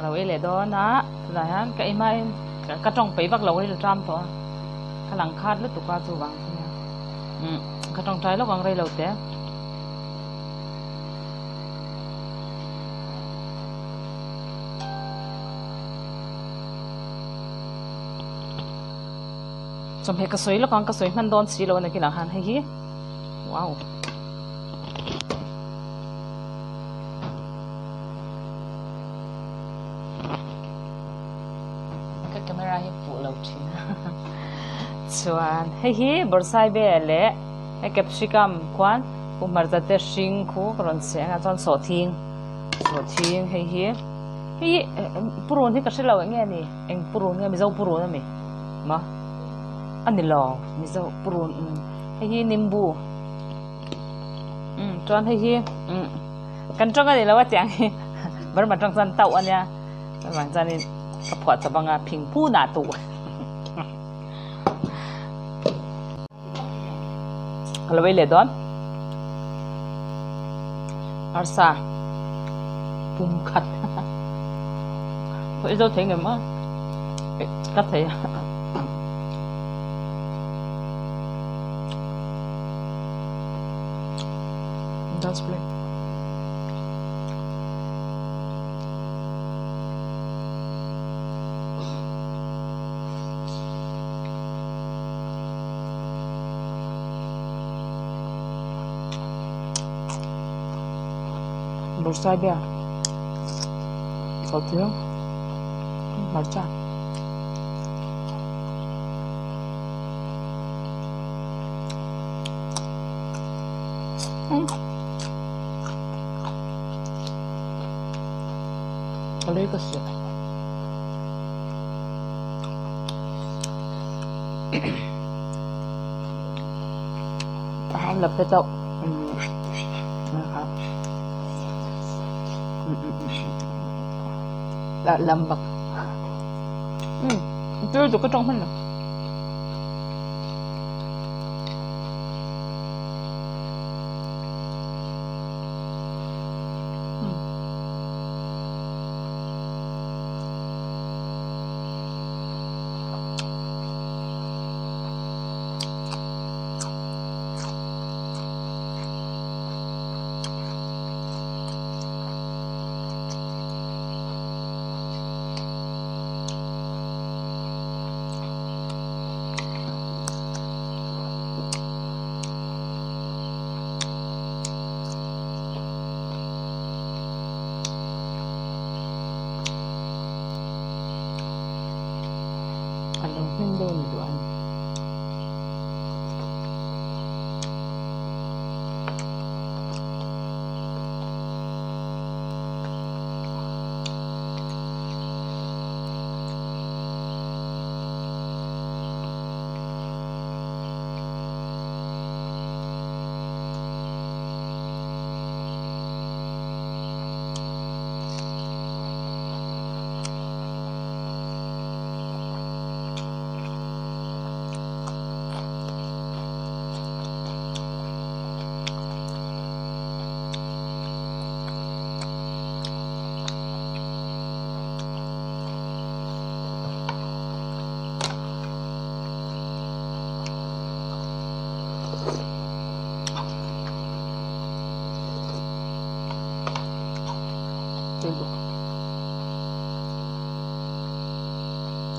Ka lo ei leh dawn a, tunah hian ka ei hmain ka tawng peih vak lo rilru ṭam tawh a, ka lang khat lutuk a chuvang chu nia. Umm ka tawngtai lawk ang rei lo te. Chawhmeh ka sawi lawk ang ka sawi hman dawn si lo a nakinah khan hei hi wow. Ka camera hi fuh lo thin a chuan hei hi bawrhsaibe leh hei capsicum khuan pu hmarcha te hring khu ka rawn chhe ang a chuan sawhthing sawhthing hei hi hei hi purun hi ka hre lo eng nge ni eng purun nge mizo purun a ni maw a ni lo mizo purun hei hi nimbu umm chuan hei hi umm kan tawng a ni lo a tiang hi Burma tawng chuan tauh a nia chuvang chuanin ka phuah chawp anga phing phu nah tuh ka lo ei leh dawn arsa pum khat ka ei zo thei ngem a ka thei a. Dustbin. Bawrhsaibe sawhthing hmarcha. Ka lei ka siam a han la pet a lam bak tui lutuk ka tawng hman lo. A lo hmin deuh a ni duh a ni.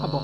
A bawp.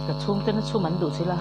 Ka chhungten a chhum an duh sila.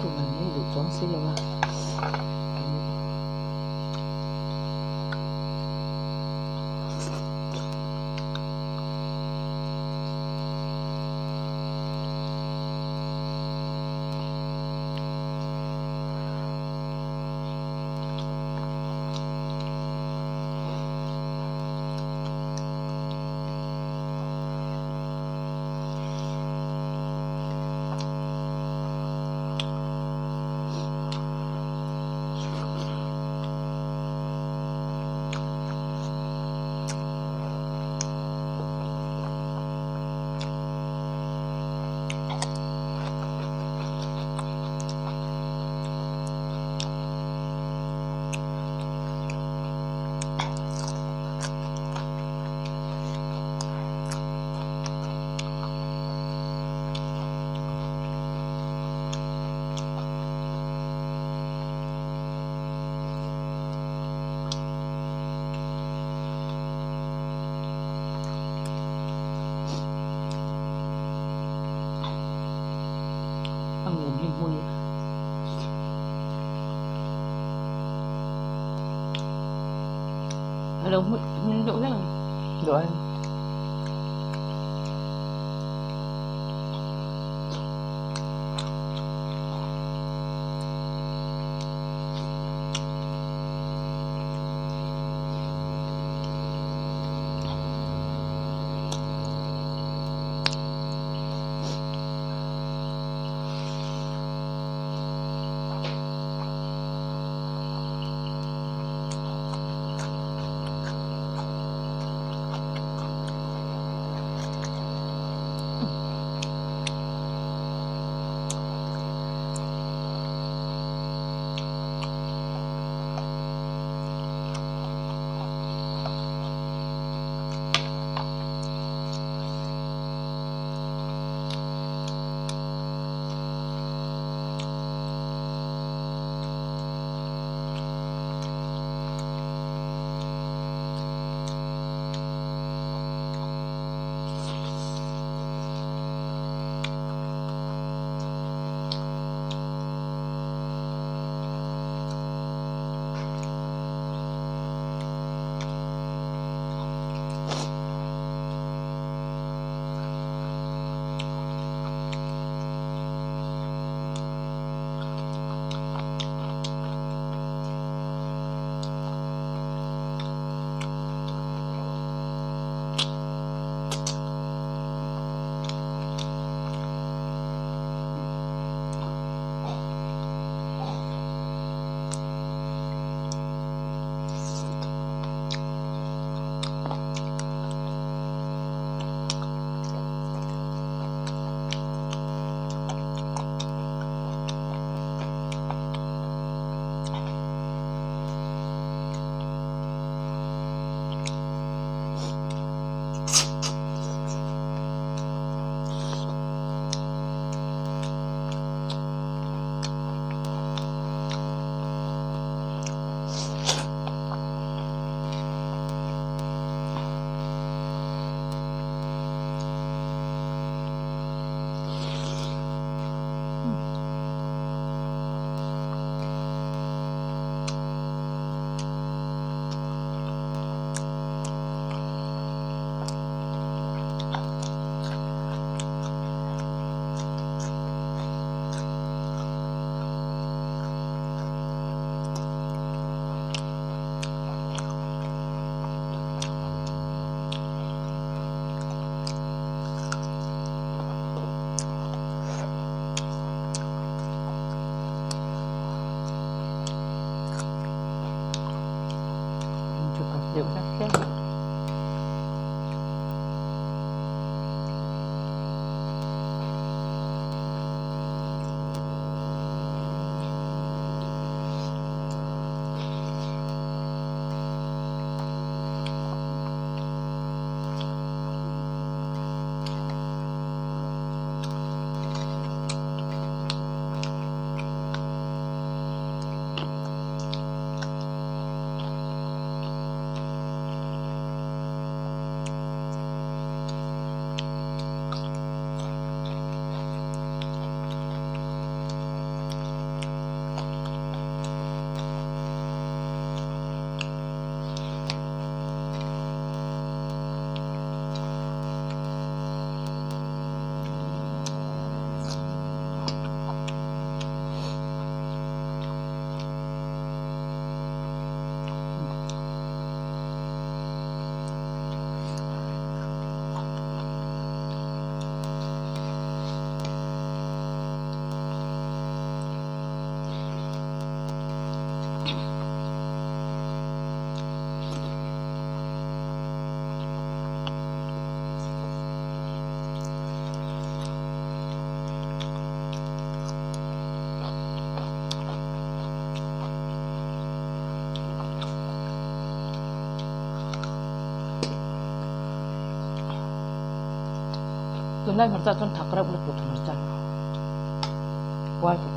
Tuman mai duh chuang si lo a. A ngun hi hmui a lo hmui hmin deuh hlek a ni duh aiin. Tunlai hmarcha chuan thak reuh lutuk hmarcha kual chu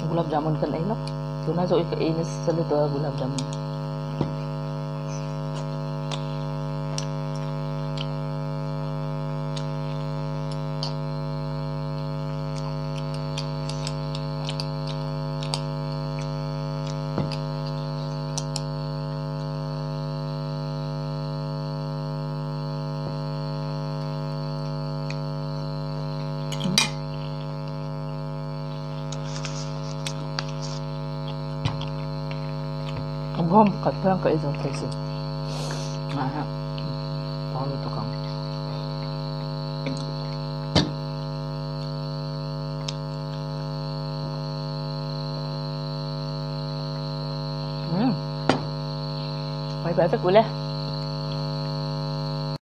Gulab jamun kan ei lawk tuna zawh hi ka ei nasa lutuk a gulab jamun. Bawm pakhat pawh hian ka ei zo thei si pau lutuk ang. Umm. Bye bye vek ule.